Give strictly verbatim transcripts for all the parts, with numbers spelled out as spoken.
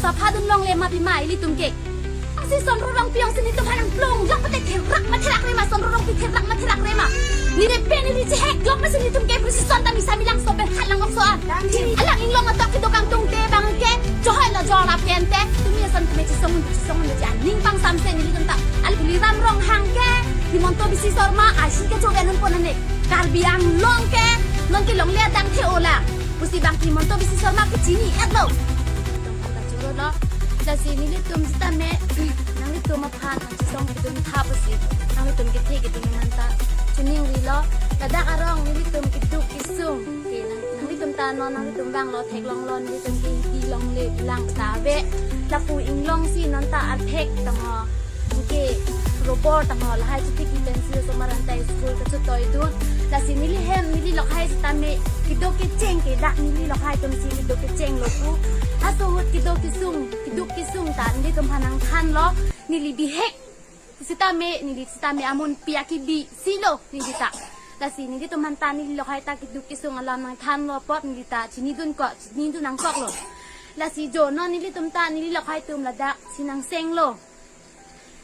Sapha dun longle ma pima ilitum ke. Asi Sonro Rongpi jongsi nelitum aphan nangplung, lak pate therak ma therak re ma, Sonro Rongpi therak ma therak re ma. Neli pen neli chehek lok ma si nelitum ke presi son ta misa milang so pen hat lang ok so an. Alang inglong atok kedo kangtung te bang ke, chohoi lo jo lap ke ente. Tumi ason tumi chisong un chisong un ji aning pangsamse nelitum ta. Al Tuliram Ronghang ke, Himanta Biswa Sarma, asi ke chobe nun pon ane. Karbi Anglong ke, non ke longle adang the olang. Pusi bang Himanta Biswa Sarma ke chini-et lo. Tong kanta choro lo. Lasi nelitum sitame, nanglitum aphan nangchisong pidun tha pusi, nanglitum kethe keding manta chiningrilo. Ladak arong nelitum keduk kesung. Ke nang, nanglitum ta non nanglitum vanglo theklong lo, nelitum ke Hindi longle lang ta ave. Lapu inglong si non ta arthek tangho. Ke robor tangho lahai chuti ki pensil so maran ta school kachotoi dun. Lasi neli hem neli lokhai sitame kedo kecheng ke dak neli lokhai atum si kedo kecheng lo pu. Aso ahut kedo kesung, keduk kesung ta nelitum aphan nangthan lo, neli bihek. Sitame, neli sitame amun pi akibi si lo neli ta. Lasi nelitum aphan ta neli lokhai ta keduk kesung alam nangthan lo apot neli ta chinidun ko, chinidun nangkok lo. Lasi jo non nelitum ta neli lokhai atum ladak si nangseng lo.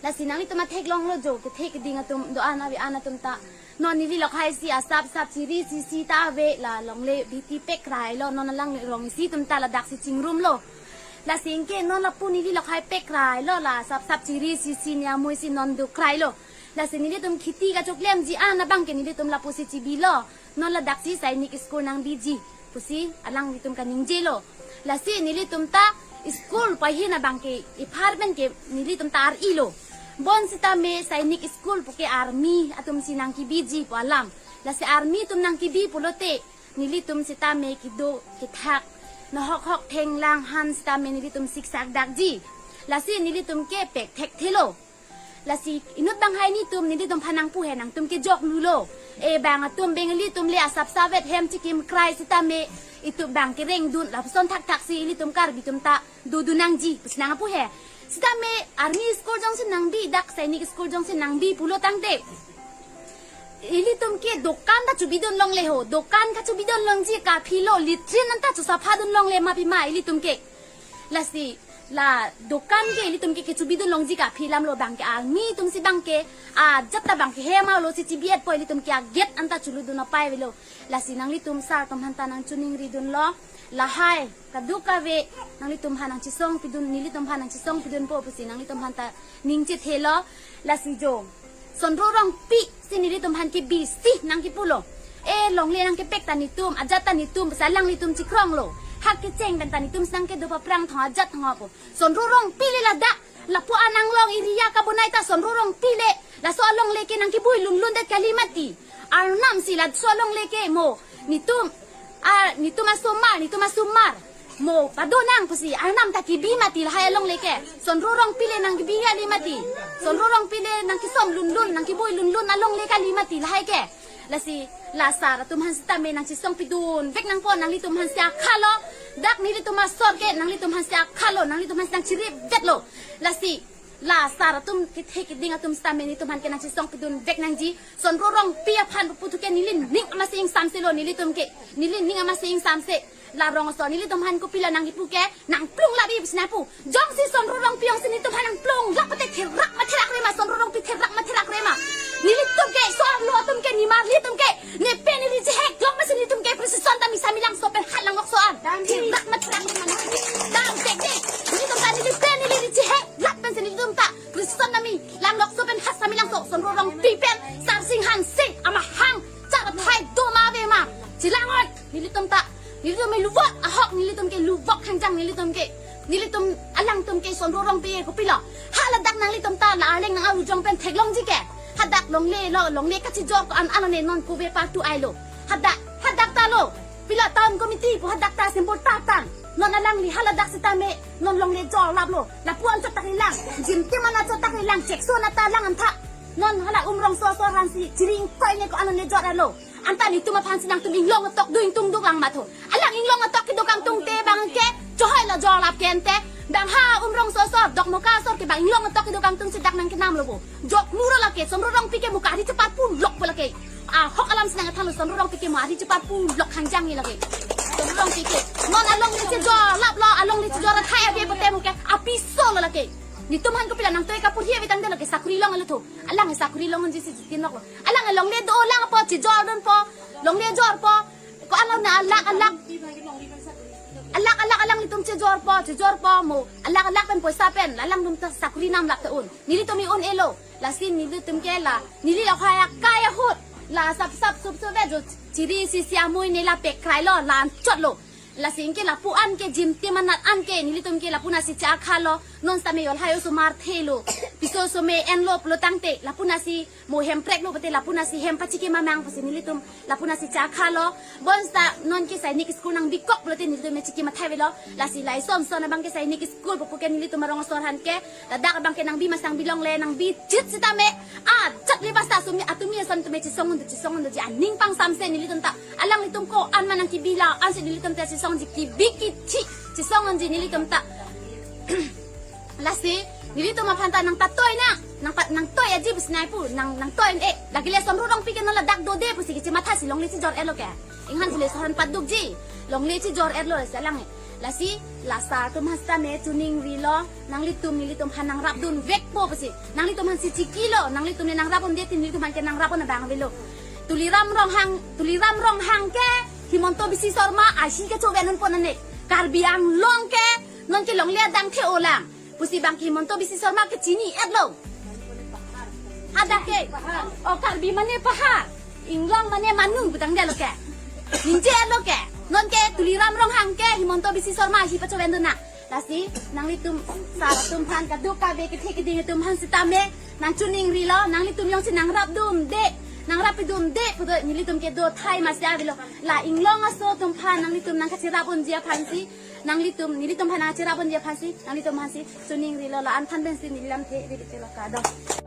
Lasi nanglitum ta theklong lo jo, kethe keding atum do-an ave an atum ta. Non neli lokhai si asap sap chiri si si ta ave la longle bhiti pekrai lo, non alang rong isi atum ta ladak si chingrum lo. Lasi anke non lapu neli lokhai pekrai lo, la asap sap chiri si si ni amui si non dukrai lo. Lasi nelitum kheti kachoklemji an abang ke nelitum lapu si chibi lo. Non ladak si Sainik School nangbiji pusi alanglitum kaningje lo. Lasi nelitum ta school pahin abang ke apharman ke nelitum ta ar-i lo. Bon sitame Sainik School pu ke army atum si nangkebiji pu alam. Lasi army atum nangkebi pulote nelitum sitame kedo kethak nahok hok thenglang han sitame nelitum siksak dakji. Lasi nelitum ke pek thekthe lo. Lasi inut banghai netum nelitum aphan nangpu he nangtum ke jok lu lo. E bang atum Bengali atum le asap savet hem chikim krai sitame itum bang kereng dun lapuson thakthak si ilitum Karbi atum ta dodun nangji pusi nangpu he. Sitame army school jongsi nangbi dak Sainik School jongsi nangbi pulo tangte ilitum ke dokan ta chobidun longle ho, dokan kachobidun longji kaphi lo, latrine anta chosapha dun longle ma pima ilitum ke. Lasi la dokan ke ilitum ke kechobidun longji kaphi alam lo, bang ke army atum si bang ke ajat ta bang ke hem arlo si chibi-et po, ilitum ke agate anta choludun apai avelo. Lasi nanglitum sar atum aphan ta nangchiningri dun lo. Lahai kaduk kave nanglitum aphan nangchisong pidun, nelitum aphan nangchisong pidun po pusi nanglitum aphan ta ning chethe lo. Lasi jo Sonro Rongpi si nelitum aphan ke bisi nangkipu lo. E longle nangkepek ta netum, ajat ta netum, pusi alanglitum chikrong lo. Hak kecheng pen ta netum si nangkedo paphrang thong ajat thong apo. Sonro Rongpi le ladak, lapu anang long area kabonai ta Sonro Rongpi le. Laso alongle ke nangkebui lunlun det kali mati. Arnam si laso alongle ke mo netum, a, netum asomar, netum asomar mo padonang pusi arnam ta kebi mati lahai alongle ke. Sonro Rongpi le nangkebi kali mati. Sonro Rongpi le nangkesom lunlun, nangkebui lunlun alongle kali mati lahai ke. Lasi la sar atum aphan sitame nangchisong pidun vek nangpo, nanglitum aphan si akha lo. Dak nelitum asor ke nanglitum aphan si akha lo, nanglitum aphan si nangchiri vet lo. Lasi la sar atum kethe keding atum sitame netum aphan ke nangchisong pidun vek nangji. Sonro Rongpi aphan putu ke neli ning amatsi ingsamse lo nelitum ke. Neli ning amatsi ingsamse. La rong aso nelitum aphan kopilo nangkipu ke, nangplung labi pusi nangpu. Jongsi Sonro Rongpi jongsi netum aphan nangplung, lak pate therak ma therak re ma, Sonro Rongpi therak ma therak re ma. Nelitum ke, so-arlo atum ke, nimarli atum ke, ne pen neli chehek lok ma si netum ke, presi son ta misa milang so pen hat lang ok so an. Therak ma therak re ma. Dam dek dek. Netum ta neli pen neli chehek lak pen si netum ta presi son ta milang lok so pen hat sa milang so, Sonro Rongpi pen Sarsing Hanse amahang char athai do ma ave ma. Chilang ot, nelitum ta, nelitum me luvot ahok, nelitum ke luvok hangjang, nelitum ke, nelitum alangtum ke Sonro Rongpi ke kopilo. Haladak nanglitum ta la Arleng nang arujong pen theklongji ke. Hadak longle lo, longle kachijor ko an alone non kove partu ai lo. Hadak, hadak ta lo. Pilo town committee pu hadak ta simpul ta tang. Non alangli haladak sitame, non longle jor lap lo. Lapu an chot tak ilang, jim tim an chot tak ilang, chek so na ta lang an tha. Non hala Umrongso asor aphan si chiring koi ne ko alone jor lo. Anta netum aphan si nangtum inglong atok do ingtung duk lang matho. Alang inglong atok kedo kangtung te bang ke, chohoi lo jor lap ke ente. Bang ha Umrongso asor, Dokmoka asor ke bang inglong atok kedo kangtung si dak nangkenam lo bo. Jok muro lake, Sonro Rongpi ke mo ke ari cheparpu lok po lake. Ahok alam si nangthan lo, Sonro Rongpi ke mo ari cheparpu lok hangjang ni lake. Sonro Rongpi ke. Non alongle chijor lap lo, alongle chijor athai ave pote mo ke. Netum aphan kopilo nangtoi kaporhi ave tangte lo ke sakuri longlo tho. Alang sakuri long-unji si chitin loklo. Alang longle dolang po, chejordunpo, longle jorpo. Ko-an lo na alak alak. Alak alak alanglitum chejorpo, chejorpo mo. Alak alak pen poisa pen, alangtum ta sakuri namlak ta un. Nelitum un-elo. Lasi nelitum ke la, neli la haya kaya ahut. La sap sap sup sup ve jo chiri si si amui ne la pekrai lo, la anchot lo. Lasi anke lapu-an ke jimtim anat anke, nelitum ke lapu-an si cha khalo, non sitame yol hayo osomar thelo. Piso osomar enlo pulo tangte, lapu-an si mo hem preklo pute lapu-an si hem pachiki mamang pusi nelitum, lapu-an si cha khalo. Bonta non ke Sainik School nangbikok pulote nelitum me chiki matha avelo. Lasi la ison son abang ke Sainik School pupu ke nelitum arong asor aphan ke, ladak abang ke nangbi masang bilongle, nangbi chit sitame. Ah, chak le basta sumi atumi ason tumi chisong undo chisong undo ji aning pangsamse nelitum ta. Alanglitum ko-an ma nangkibi la, ansi nelitum ta chisongji kibi kithi, chisong-unji nelitum ta. Lasi, nelitum aphan ta nangpatoi na, nangpat nangtoi aji pusi nai pu, nang nangtoi e, lagi le Sonru Rongpi ke non ladak dode pusi kechimatha si longle chejor-etlo ke. Inghan si le sohan padukji, longle chejor-etlo lasi alang e. Lasi, la sar atum aphan sitame choningrilo, nanglitum nelitum aphan nangrapdun vekpo pusi. Nanglitum aphan si chikilo, nanglitum ne nangrap-unde te nelitum aphan ke nangrap-un abang avelo. Tuliram Ronghang, Tuliram Ronghang ke Himanta Biswa Sarma ahi kachovendunpo nane. Karbi Anglong ke non ke longle adang the-olang. Pusi bang ke Himanta Biswa Sarma ke chini-etlo. Hadak ke. O Karbi mane pahar. Inglong mane manu pu tangte lo ke. Ningje-etlo ke. Non ke Tuliram Ronghang ke Himanta Biswa Sarma ahi pachovendun na. Lasi, nanglitum sar atum aphan kaduk kave kethe keding atum aphan sitame nangchoningrilo, nanglitum jongsi nangrapdunde, nangrapdunde pudo nelitum ke do thai masi avelo. La inglong aso atum aphan nanglitum nangkacherap-unji aphan si, nanglitum, nelitum aphan nangkacherap-unji aphan si, nanglitum aphan si choningrilo, la-an aphan pensi neli lamthe ri bete lo, kardom.